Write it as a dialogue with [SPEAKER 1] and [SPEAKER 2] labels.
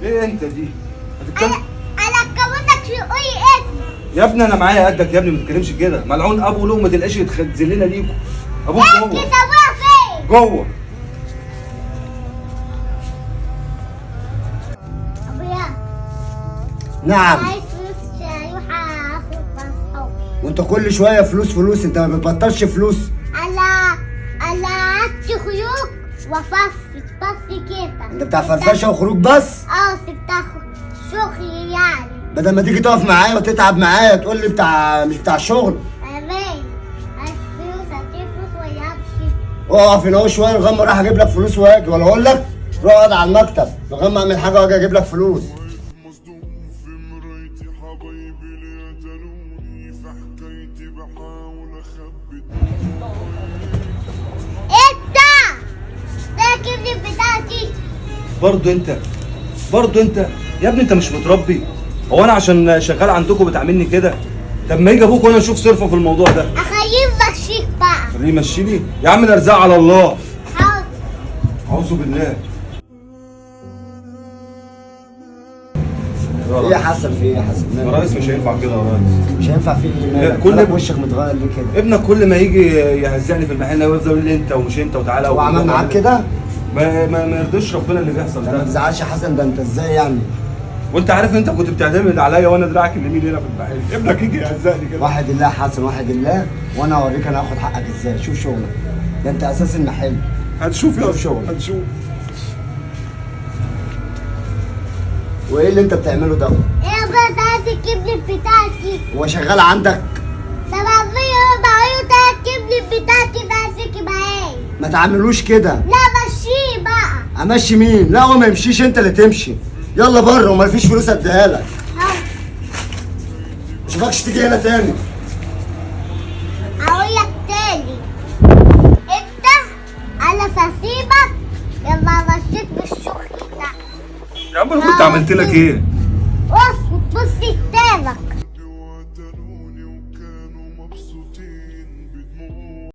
[SPEAKER 1] ايه انت دي؟ هتتكلم؟
[SPEAKER 2] انا اتكلمتك تقولي اسمي
[SPEAKER 1] يا ابني انا معايا قدك يا ابني، ما تتكلمش كده. ملعون ابو لقمة العيش اللي تخزلنا ليكوا. ابوك جوه.
[SPEAKER 2] انت ابويا فين؟
[SPEAKER 1] جوه.
[SPEAKER 2] ابويا.
[SPEAKER 3] نعم.
[SPEAKER 2] عايز فلوس اروح اخرج مع اصحابي.
[SPEAKER 3] وانت كل شوية فلوس فلوس، انت ما بتبطلش فلوس.
[SPEAKER 2] انا قعدت خروج وففت بس كده.
[SPEAKER 3] انت بتاع فرفشه وخروج بس؟
[SPEAKER 2] اه بتاع شغل يعني.
[SPEAKER 3] بدل ما تيجي تقف معايا وتتعب معايا تقول لي بتاع مش بتاع شغل.
[SPEAKER 2] امان عايز فلوس، هتجيب فلوس ولا امشي؟
[SPEAKER 3] اقف هنا اهو شوية لغاية ما اروح اجيب لك فلوس واجي، ولا اقول لك روح اقعد على المكتب لغاية ما اعمل حاجة واجي اجيب لك فلوس.
[SPEAKER 4] مصدوم في مرايتي حبايبي ليه قتلوني في حكايتي بحاول اخبي.
[SPEAKER 2] انت ده كبني بتاعتي.
[SPEAKER 1] برضه انت، برضه انت يا ابني، انت مش متربي. هو انا عشان شغال عندكم بتعاملني كده؟ طب ما يجي ابوك وانا اشوف صرفه في الموضوع ده.
[SPEAKER 2] اخليه يمشيك بقى.
[SPEAKER 1] خليه يمشيني يا عم، الارزاق على الله.
[SPEAKER 2] حاضر.
[SPEAKER 1] اعوذ بالله.
[SPEAKER 3] ايه يا حسن؟ في ايه يا حسن؟
[SPEAKER 1] يا ريس مش هينفع كده يا ريس.
[SPEAKER 3] مش هينفع في ايه؟ مالك؟
[SPEAKER 1] كل
[SPEAKER 3] مالك وشك متغير ليه كده؟
[SPEAKER 1] ابنك كل ما يجي يهزقني في المحل ويفضل يقول لي انت ومش انت وتعالى.
[SPEAKER 3] هو عمل معاك كده؟
[SPEAKER 1] ما يرضيش ربنا اللي بيحصل
[SPEAKER 3] ده ما
[SPEAKER 1] ده.
[SPEAKER 3] تزعلش يا حسن، ده انت ازاي يعني؟
[SPEAKER 1] وانت عارف انت كنت بتعتمد عليا وانا دراعك اليمين هنا في المحل، ابنك يجي يهزقني كده.
[SPEAKER 3] واحد الله يا حسن، واحد الله، وانا اوريك انا هاخد حقك ازاي. شوف شغلك ده، انت اساس المحل.
[SPEAKER 1] هنشوف يا
[SPEAKER 3] شوف شغلك.
[SPEAKER 1] هنشوف.
[SPEAKER 3] وايه اللي انت بتعمله ده؟
[SPEAKER 2] ايه يا بس عايز الكبني بتاعتي.
[SPEAKER 3] هو شغال عندك؟
[SPEAKER 2] طب ابويا بقول ده الكبني بتاعتي بس معايا.
[SPEAKER 3] ما تعملوش كده.
[SPEAKER 2] لا مشيه بقى.
[SPEAKER 3] امشي مين؟ لا هو ما يمشيش، انت اللي تمشي. يلا بره وما فيش فلوس اديها لك.
[SPEAKER 2] حاضر.
[SPEAKER 3] ما اشوفكش تيجي هنا تاني.
[SPEAKER 2] هقول لك تاني، انت انا هسيبك لما مشيت بالشغل ده.
[SPEAKER 1] يا عم انا كنت عملت لك ايه؟
[SPEAKER 2] بص بص قدامك.